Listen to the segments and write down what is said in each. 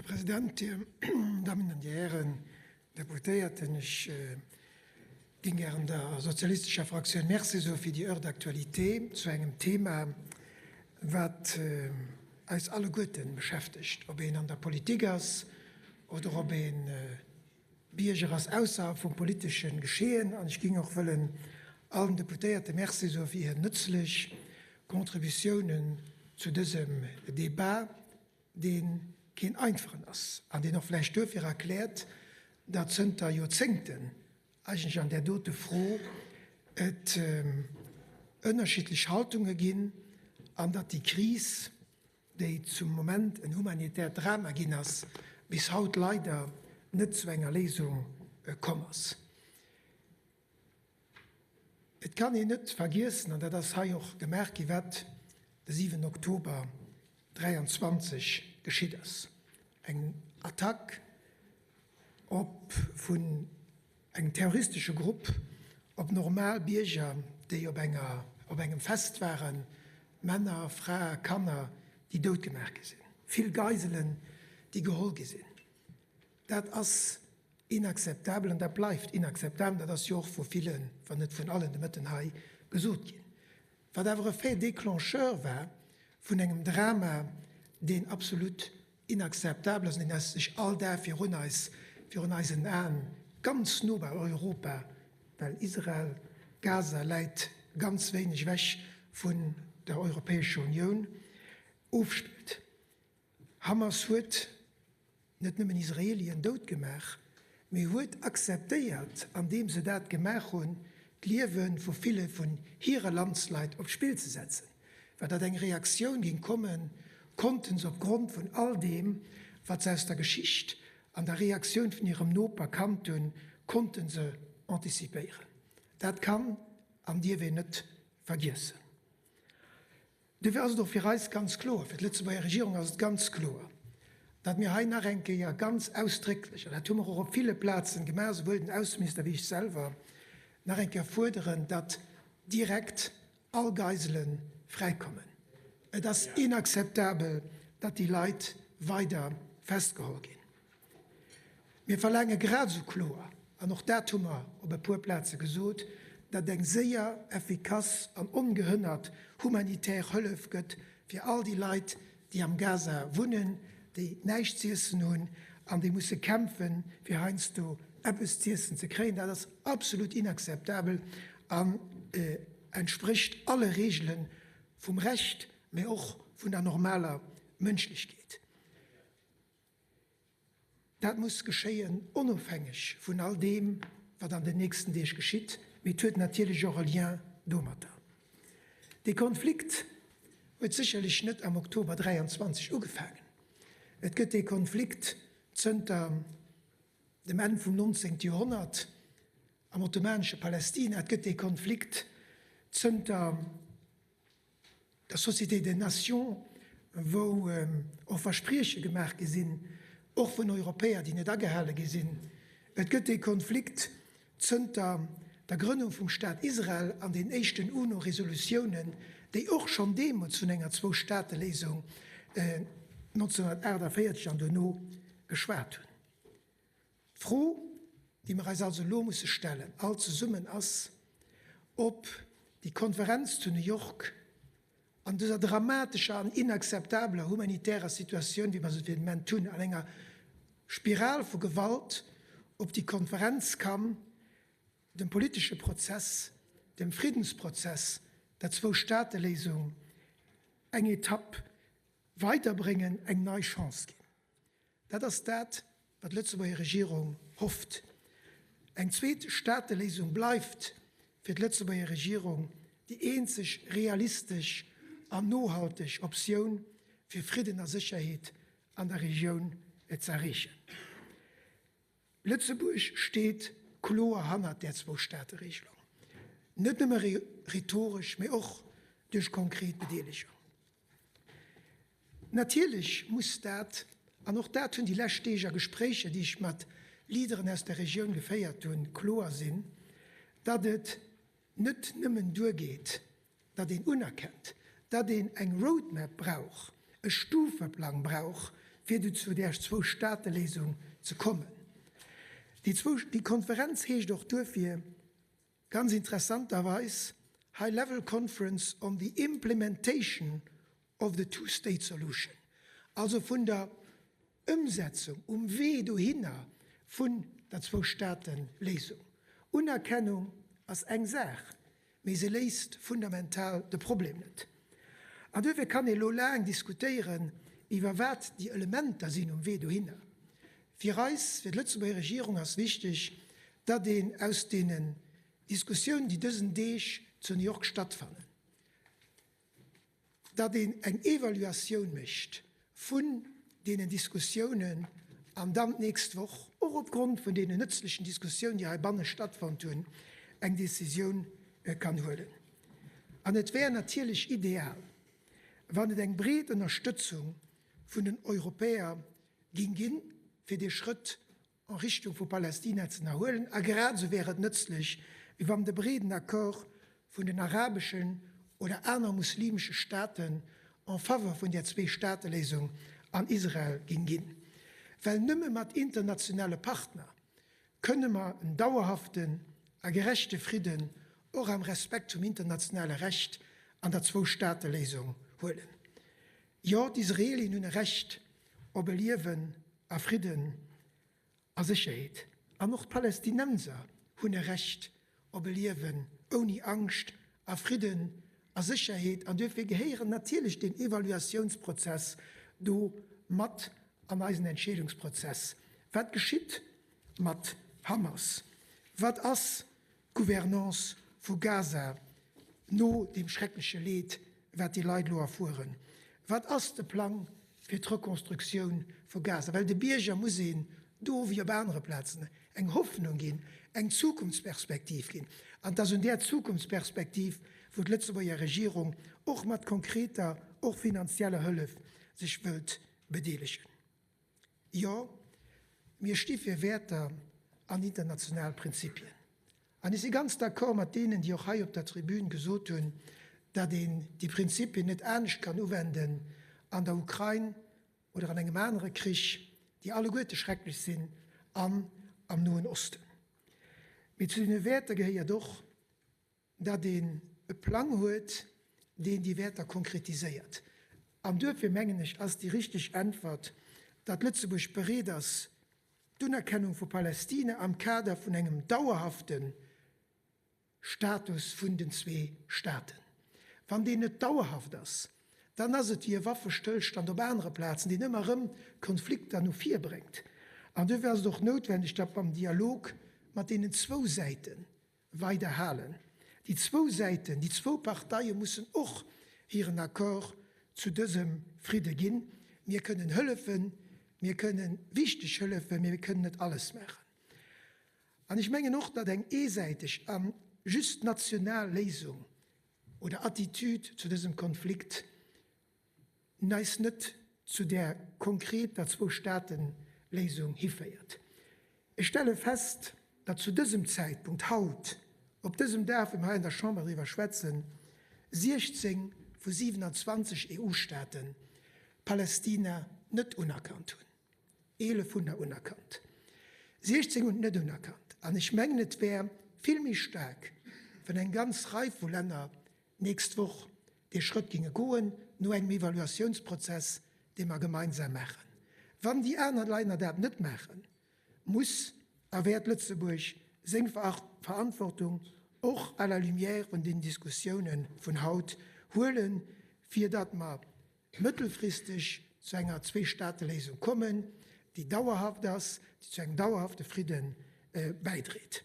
President, Dir Dammen an Dir Hären Deputéierten, ech géing gären der sozialistescher Fraktioun Merci soe fir déi Heure d'actualité zu engem Thema, wat eis alleguerten beschäftegt, ob een an der Politik ass oder ob ee Bierger ass ausserhalb vum politesche Geschehen. An ech géing och wëllen allen Deputéierte Merci soe fir hir nëtzlech Contributiounen zu dësem Débat, dee keen einfachen ass an deen och vläicht duerfir erkläert, datt zënter Joerzéngten eigentlech an där dote Fro et ënnerschiddlech Haltunge ginn an datt déi Kris, déi zum Moment en humanitäert Drama ginn ass, bis haut leider net zu enger Léisung komm ass. Et kann een net vergiessen, an dat ass hei och gemaach ginn, wat de 7 Oktober 23 geschitt ass, eng Attack op vun engem terroristesche Grupp op normal Bierger, déi op enger op engem Fest waren, Männer, Frae, Kanner, déi dout gemaach gi sinn, vill Geiselen, déi geholl gi sinn. Dat ass inakzeptabel an dat bleift inakzeptabel. Dat ass jo och vu villen, wann net vun allen de Mëtten hei gesot ginn. Wat awer e Fait déclencheur war vun engem Drama, deen absolut inakzeptabel ass an deen eis sech all Dag virun eis, virun eisen Aen, ganz no bei Europa, well Israel, Gaza läit ganz wéineg ewech vun der Europäescher Unioun, ofspillt. Hamas huet net nëmmen Israelien dout gemaach, mee huet akzeptéiert, andeem se dat gemaach hunn, d'Liewe vu ville vun hire Landsleit op d'Spill ze setzen. Well datt eng Reaktioun géing kommen, konnten se op Grond vun all deem, wat se aus der Geschicht an der Reaktioun vun hirem Noper kannt hunn, konnte se anticipéieren. Dat kann an dierf een net vergiessen. Dofir ass et och fir eis ganz kloer, fir d'Lëtzebuerger Regierung ass et ganz kloer, datt mir hei nach eng Kéier ganz ausdrécklech, an dat hu mer och op ville Plazen gemaach, souwuel den Ausseminister wéi ech selwer, nach eng Kéier fuerderen, datt direkt all Geisele fräikommen. Et ass inakzeptabel, datt déi Leit weider festgeholl ginn. Mir verlaange grad esou kloer, an och dat hu mer op e puer Plaze gesot, datt eng séier, effikass an ongehënnert humanitär Hëllef gëtt fir all déi Leit, déi am Gaza wunnen, déi näischt z'iessen hunn an déi musse kämpfen, fir heiansdo eppes z'iessen ze kréien. Dat ass absolut inakzeptabel an entsprécht alle Reegele vum Recht, mä och vun der normaler Mënschlechkeet. Dat muss geschéien onofhängeg vun all deem, wat an den nächsten Deeg geschitt, mee et huet natierlech och e Lien domatter. Dee Konflikt huet sécherlech net am Oktober 23 ugefaangen. Et gëtt dee Konflikt zënter dem Enn vum 19. Joerhonnert am ottomanesche Palästina. Et gëtt dee Konflikt zënter der Société des Nations, wou och Versprieche gemaach gi sinn, och vun Europäer, déi net agehale gi sinn. Et gëtt dee Konflikt zënter der Grënnung vum Staat Israel an den éischten UNO-Resolutiounen, déi och schonn deemools vun enger Zwou-Staate-Léisung 1948 an duerno geschwat hunn. D'Fro, déi mer eis also elo musse stellen, all zesummen, ass, ob déi Konferenz zu New York an dëser dramatescher an inakzeptabeler humanitärer Situatioun, wéi mer se fir den Moment hunn, an enger Spiral vu Gewalt, ob déi Konferenz kann dem politesche Prozess, dem Friddensprozess, der Zwou-Staate-Léisung eng Etapp weiderbréngen, eng nei Chance ginn. Dat ass dat, wat d'Lëtzebuerger Regierung hofft. Eng Zweet-Staate-Léisung bleift fir d'Lëtzebuerger Regierung déi eenzeg realistesch an nohalteg Optioun, fir Fridden a Sécherheet an der Regioun z'erreechen. Lëtzebuerg steet kloer hannert där Zwou-Staate-Regelung, net nëmme rhetoresch, mee och duerch konkret Bedeelegung. Natierlech muss dat, an och dat hunn déi lescht Deeg a Gespréicher, déi ech mat Leaderen aus der Regioun geféiert hunn, kloer sinn, datt et net nëmmen duergeet, datt een unerkennt, datt een eng Roadmap brauch, e Stufeplang brauch, fir du zu där Zwou-Staate-Léisung ze kommen. Déi zwou, déi Konferenz heescht och duerfir ganz interessanterweis High-Level Conference on the Implementation of the Two-State Solution, also vun der Ëmsetzung, um Wee dohinner vun der Zwou-Staate-Léisung. Unerkennung ass eng Saach, mee se léist fundamental de Problem net. An duerfir kann ee lo laang diskutéieren, iwwer wat déi Elementer sinn um Wee dohinner. Fir eis, fir d'Lëtzebuerger Regierung ass wichteg, datt een aus deenen Diskussiounen, déi dësen Deeg zu New York stattfannen, datt een eng Evaluatioun mécht vun deenen Diskussiounen an dann d'nächst Woch, och opgrond vun deenen nëtzlechen Diskussiounen, déi heibanne stattfonnt hunn, eng Décisioun kann huelen. An et wär natierlech ideal, wann et eng breet Ënnerstëtzung vun den Europäer géing ginn, fir dee Schrëtt en Richtung vu Palästina ze ënnerhuelen, a grad esou wär et nëtzlech, wéi wann de breeden Accord vun den arabeschen oder aner muslimesche Staaten en faveur vun där Zwee-Staate-Léisung an Israel géing ginn. Well nëmme mat internationale Partner kënne mer en dauerhaften a gerechte Fridden och am Respekt vum internationale Recht an der Zwou-Staate-Léisung huelen. Jo, d'Israelien hunn e Recht op e Liewen a Fridden a Sécherheet. An och d'Palästinenser hunn e Recht op e Liewen ouni Angscht, a Fridden a Sécherheet. An duerfir gehéieren natierlech deen Evaluatiounsprozess do mat an eisen Entscheedungsprozess. Wat geschitt mat Hamas? Wat ass d'Gouvernance vu Gaza no deem schreckleche Leed, wat déi Leit elo erfueren? Wat ass de Plang fir d'Rekonstruktioun vu Gaza? Well de Bierger muss een do wéi op anere Plazen eng Hoffnung ginn, eng Zukunftsperspektiv ginn. An et ass un där Zukunftsperspektiv, wou d'Lëtzebuerger Regierung och mat konkreter, och finanzieller Hëllef sech wëllt bedeelegen. Jo, mir sti fir Wäerter an international Prinzipien. An ech si ganz d'accord mat deenen, déi och hei op der Tribün gesot hunn, datt een déi Prinzipien net anescht kann uwenden an der Ukrain oder an engem anere Krich, déi alleguerte schrecklech sinn, an am Noen Osten. Mee zu deene Wäerter gehéiert och, datt een e Plang huet, deen déi Wäerter konkretiséiert. An duerfir, mengen ech, ass déi richteg Äntwert, datt Lëtzebuerg bereet ass, d'Unerkennung vu Palästina am Kader vun engem dauerhafte Status vun den zwee Staaten. Wann deen net dauerhaft ass, dann ass et wéi e Waffestëllstand op anere Plazen, deen ëmmer erëm Konflikter no vir bréngt. An duerfir ass et och noutwendeg, datt mer am Dialog mat deenen zwou Säiten weider halen. Déi zwou Säiten, déi zwou Parteie mussen och hiren Accord zu dësem Fridde ginn. Mir kënnen hëllefen, mir kënnen wichteg hëllefen, mee mir kënnen net alles maachen. An ech mengen och, datt eng eesäiteg a just national Léisung oder Attitude zu dësem Konflikt eis net zu där konkreter Zwou-Staaten-Léisung hiféiert. Ech stelle fest, datt zu dësem Zäitpunkt, haut, op dësem Dag, wou mir hei an der Chamber driwwer schwätzen, 16 vu 27 EU-Staaten Palästina net unerkannt hunn. 11 hunn der unerkannt, 16 hunn et net unerkannt. An ech mengen, et wär vill méi staark, wann eng ganz Rei vu Länner d'nächst Woch dee Schrëtt géinge goen, no engem Evaluatiounsprozess, dee mer gemeinsam maachen. Wann déi aner Länner dat net maachen, muss a wäert Lëtzebuerg seng Verantwortung och à la lumière vun den Diskussiounen vun haut huelen, fir datt mer mëttelfristeg zu enger Zweestaateléisung kommen, déi dauerhaft ass, déi zu engem dauerhafte Fridde bäidréit.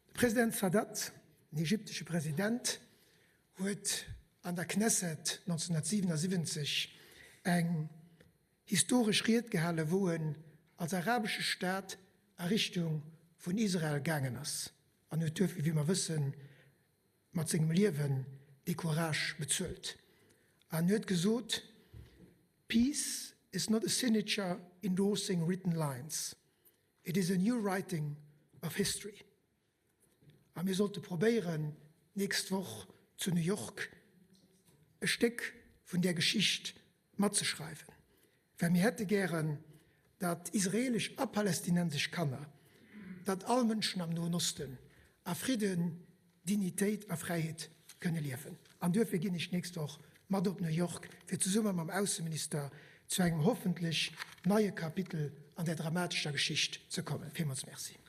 De President Sadat, den ägyptesche President, huet an der Knesset 1977 eng historesch Ried gehalen, wou en als arabesche Staat a Richtung vun Israel gaangen ass an huet duerfir, wéi mer wëssen, mat sengem Liewen dee Courage bezuelt. An huet gesot, Peace is not a signature endorsing written lines. It is a new writing of history. A mir sollte probéieren, d'nächst Woch zu New York e Stéck vun där Geschicht matzeschreiwen. Well mir hätte gären, datt israelesch a palästinensesch Kanner, datt all Mënschen am Noen Osten a Fridden, Dignitéit a Fräiheet kënne liewen. An duerfir ginn ech d'nächst Woch mat op New York, fir zesumme mam Ausseminister zu engem hoffentlech neie Kapitel an där dramatescher Geschicht ze kommen. Villmools Merci.